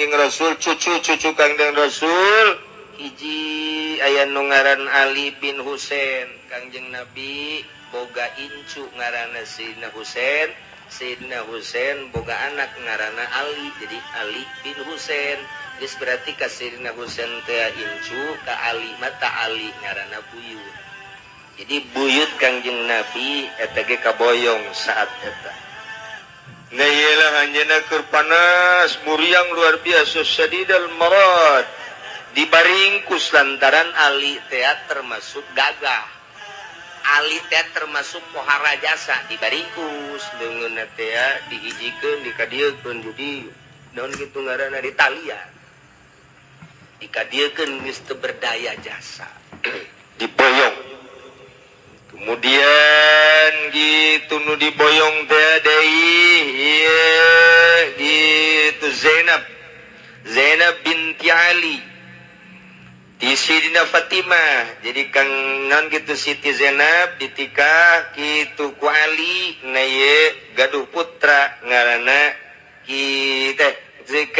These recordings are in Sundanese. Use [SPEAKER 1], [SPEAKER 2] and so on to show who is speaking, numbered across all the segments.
[SPEAKER 1] Kangjeng Rasul, cucu-cucu Kangjeng Rasul hiji aya nu ngaran Ali bin Husain. Kangjeng Nabi boga incu ngaranna Sayyidina Husain, Sayyidina Husain boga anak ngaranna Ali, jadi Ali bin Husain. Geus berarti ka Sayyidina Husain teh incu, ka Ali mah ta Ali ngaranna buyut. Jadi buyut Kangjeng Nabi eta ge kaboyong saat eta. Nah iyalah anjeunna keur panas muriang luar biasa, syadidal marad, dibaringkus lantaran Ali teh termasuk gagah, Ali teh termasuk pohara jasa, dibaringkus leungeunna teh dihijikeun, dikadiekeun, jadi naon kitu ngaranna, ditalian, dikadiekeun, geus teu berdaya jasa, diboyong. Kemudian gitu nu diboyong teh deui ieu gitu Zainab, Zainab binti Ali di Sidina Fatimah. Jadi kang non gitu Siti Zainab ditikah gitu ku Ali. Nah ieu gaduh putra ngaranna kita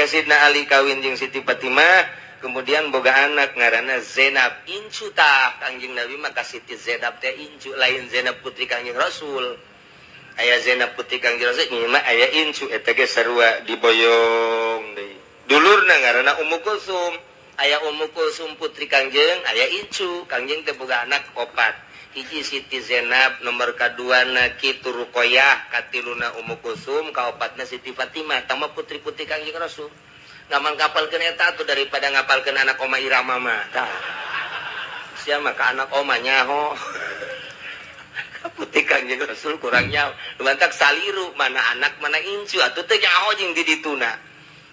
[SPEAKER 1] Sidina Ali kawin jeung Siti Fatimah, kemudian boga anak ngaranna Zainab, incu tah Kangjeng Nabi. Maka Siti Zainab teh incu, lain Zainab putri Kangjeng Rasul. Aya Zainab putri Kangjeng Rasul, ini mah aya incu. Eta ge sarua diboyong deui. Dulurna ngaranna Ummu Kulsum. Aya Ummu Kulsum putri Kangjeng, aya incu. Kangjeng teh boga anak opat, hiji Siti Zainab, nomor kaduana kitu Ruqayyah, katiluna Ummu Kulsum, kaopatna Siti Fatimah. Tama putri-putri Kangjeng Rasul. Gampang ngapalkeun eta tuh daripada ngapalkeun anak Oma Irama mah. Tah. Sia mah ka anak oma nyaho. Ka putri Kangjeng Rasul kurang nyaho. Lumantak saliru mana anak mana incu atuh teu nyaho jeung di dituna.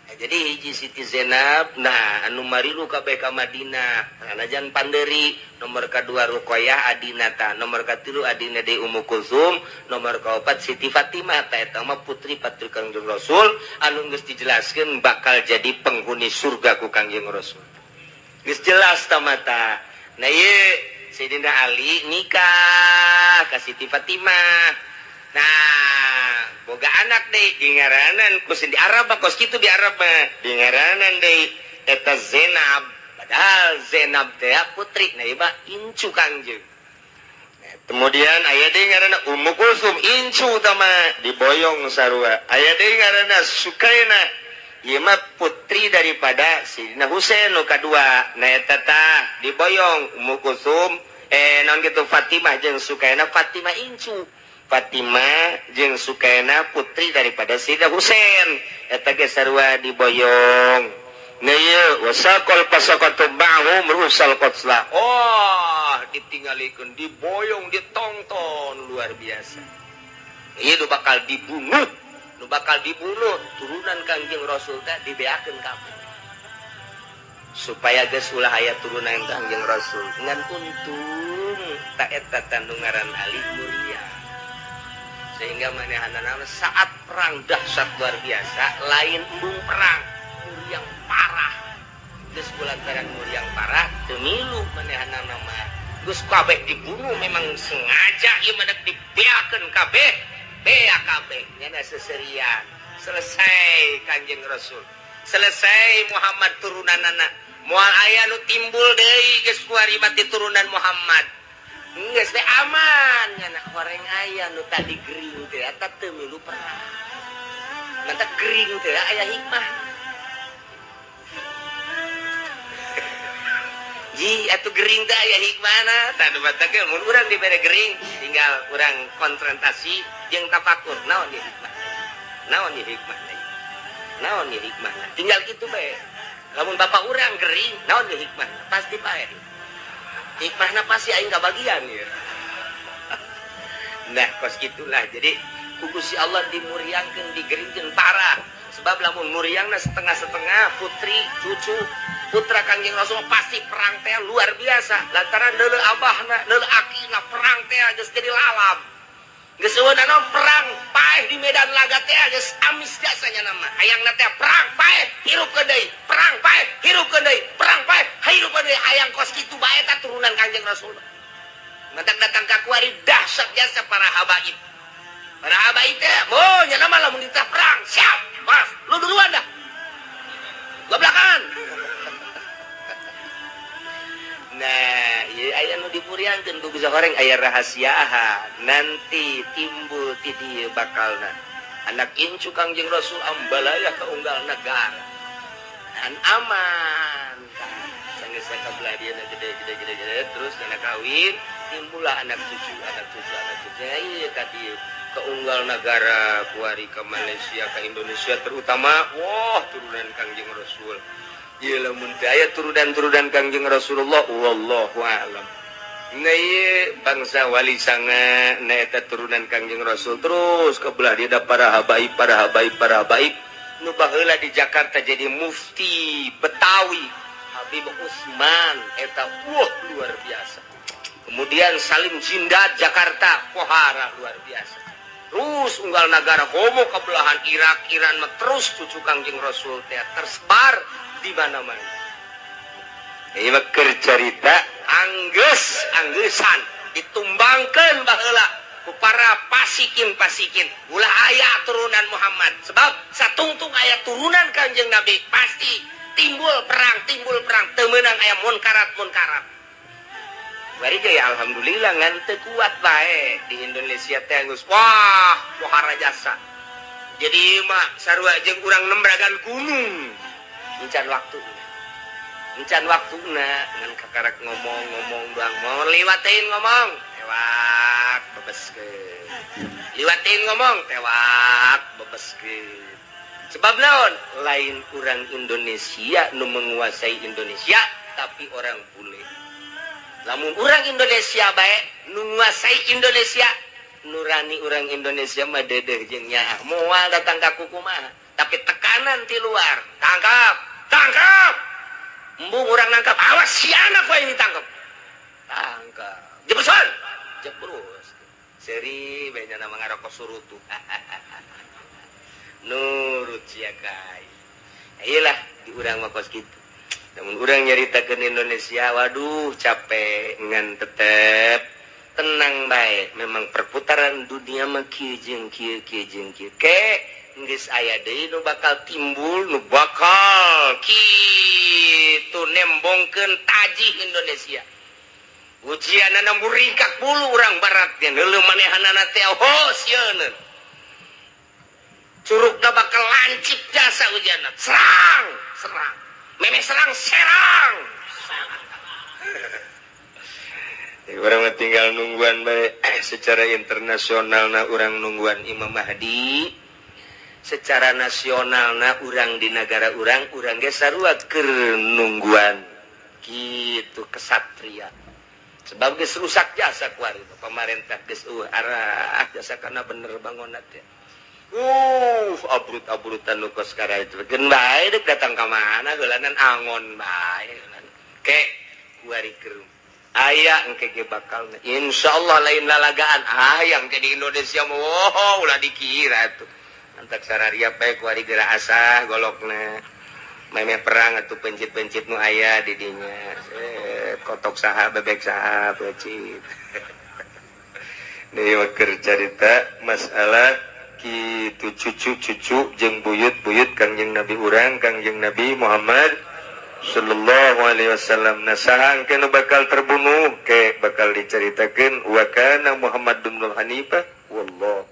[SPEAKER 1] Nah, jadi hiji Siti Zainab, nah anu marilu kabeh ka Madinah. Sanajan panderi, nomor kedua Ruqayyah adina ta, nomor katilu adina deui Ummu Kulsum, nomor kaopat Siti Fatimah. Ta eta mah putri putri Kangjeng Rasul anu geus dijelaskeun bakal jadi penghuni surga ku Kangjeng Rasul. Geus jelas ta mata. Nah ieu Sayyidina Ali nikah ka Siti Fatimah. Nah, boga anak deui dingaranan ku di Arab mah kos kitu, di Arab mah dingaranan deui eta Zainab. Padahal Zainab teh putri, nah ieu mah incu Kangjeng. Nah, kemudian aya deui ngaranna Ummu Kulsum, incu tama diboyong sarua. Aya deui ngaranna Sukaina, ieu mah putri daripada Sayyidina Husain nu kadua. Nah eta tah diboyong Ummu Kulsum, naon gitu Fatimah jeung Sukaina. Fatimah incu, Fatimah jeung Sukaina putri daripada Sayyidina Husain, eta ge sarua diboyong. Nah ieu wasaqal fasaqatu ma'hum rusal qatla. Oh, ditinggalikeun, diboyong, ditonton luar biasa. Ieu nu bakal dibunuh, nu bakal dibunuh turunan Kangjeng Rasul teh dibeakeun kabeh supaya geus ulah aya turunan Kangjeng Rasul. Ngan untung tak eta tanu ngaran Ali mulia sehingga manehanana saat perang dahsyat luar biasa, lain embung perang, muriang parah. Geus kulantaran muriang parah teu milu manehanana mah, geus kabeh dibunuh. Memang sengaja ieu mah dek dibeakeun kabeh, bea kabeh nyana seserian. Selesai Kanjeng Rasul, selesai Muhammad turunanana, moal aya nu timbul deui geus kuari mati turunan Muhammad, geus teh aman nyana. Horeng aya nu tadi gering teh eta teu milu perang. Mantak gering teh aya hikmah. Ji atuh gering teh aya hikmahna. Tah nu batak ge mun urang dibere gering tinggal urang konfrontasi jeung tafakur, naon ieu hikmah, naon ieu hikmah, naon ieu hikmah, tinggal kitu bae. Lamun bapak urang gering, naon ieu hikmah, pasti bae hikmahna, pasti aing kabagian ya. Nah kos gitulah. Jadi ku Gusti Allah dimuriangkeun, digeringkeun parah, sebab lamun muriangna setengah-setengah, putri cucu putra Kangjeng Rasul pasti perang teh luar biasa lantaran leuleuh abahna, leuleuh akina perang teh geus jadi lalab, geus eueuh naon perang paeh di medan laga teh geus amis jasanya. Nama hayangna teh perang paeh hirupkeun deui, perang paeh hirupkeun deui, perang paeh hirupkeun deui, hayang kos kitu bae ta turunan Kangjeng Rasul. Mantak datang ka kuari dahsyat jasa para habaib. Para habaib teh, oh nya nama lamun ditah perang, siap, Mas, lu duluan dah. Diburiangkeun ku bisa goreng aya rahasia nanti timbul ti dieu bakalna anak incu Kangjeng Rasul ambalaya ka unggal negara dan aman. Sanggeus kabelah dieu gede gede gede gede, terus anak kawin, timbullah anak cucu, anak cucu, anak cucu. Ieu ka dieu ke unggal negara, kuari ke Malaysia, ke Indonesia terutama. Wah, turunan Kangjeng Rasul. Ieu lamun teu aya turunan-turunan Kangjeng Rasulullah, wallahu a'lam. Nah, ieu bangsa Wali Sanga na eta turunan Kangjeng Rasul. Terus ke belah dia ada para habaib, para habaib, para habaib nu baheula di Jakarta jadi mufti Betawi, Habib Usman eta, wah, luar biasa. Kemudian Salim Jindat Jakarta, pohara luar biasa. Terus unggal negara, homo ke belahan Irak, Iran mah, terus cucu Kangjeng Rasul teh tersebar di mana-mana. Ieu mah keur carita anggeus anggesan ditumbangkeun baheula ku para pasikin pasikin, ulah aya turunan Muhammad, sebab satungtung aya turunan Kanjeng Nabi pasti timbul perang, timbul perang, teu meunang aya munkarat munkarat. Bari ge ya alhamdulillah ngan teu kuat bae di Indonesia teh geus, wah, pohara jasa. Jadi mah sarua jeung urang nembragan gunung, encan waktu, encan waktuna, ngan kakarak ngomong-ngomong doang. Mau liwatin ngomong tewak bebeskeun, liwatin ngomong tewak bebeskeun. Sebab naon? Lain orang Indonesia nu menguasai Indonesia, tapi orang bule. Lamun orang Indonesia bae nu nguasai Indonesia, nurani orang Indonesia mah dedeh jeung nyaah, moal datang ka kukumaha. Tapi tekanan ti luar, tangkap, tangkap, embung urang nangkap, awas si anak wae ini tangkap, tangkap, jebrusan, jebrus seri banyak nama ngarokok surutu nurut sia kai. Ayolah, di urang mah kos kitu. Namun urang nyaritakeun Indonesia, waduh, capek, ngan tetep tenang baik. Memang perputaran dunia mah kieu jeung kieu, kieu jeung kieu. Ke geus aya deui nu bakal timbul, nu bakal kitu nembongkeun tajih Indonesia. Ujianana muringkak bulu urang barat ge, heuleuh manehanana teh, oh, sieun. Curugna bakal lancip jasa ujianna. Serang, serang. Memeh serang, serang. Urang mah tinggal nungguan bae. Secara internasional na urang nungguan Imam Mahdi, secara nasional na urang di negara urang, urang ge sarua keur nungguan gitu kesatria, sebab geus rusak jasa kuari pemerintah geus arah jasa karena bener bangun teh, abrut-abrutan nu kos itu. Geun bae dek datang ka mana heulanan angon bae ke kuari keur aya engke ge bakal insyaallah lain lalagaan aya engke di Indonesia mah. Oh, ulah dikira tuh antak sararia bae kuari geura asah golokna, memeh perang atuh pencit-pencit nu aya di dinya. Kotok saha, bebek saha, peuncit. Nih keur carita masalah kitu, cucu-cucu jeung buyut-buyut Kangjeng Nabi urang, Kangjeng Nabi Muhammad sallallahu alaihi wasallam. Nah, saha engke nu bakal terbunuh ke bakal diceritakeun wa kana Muhammad bin Hanifah, wallahu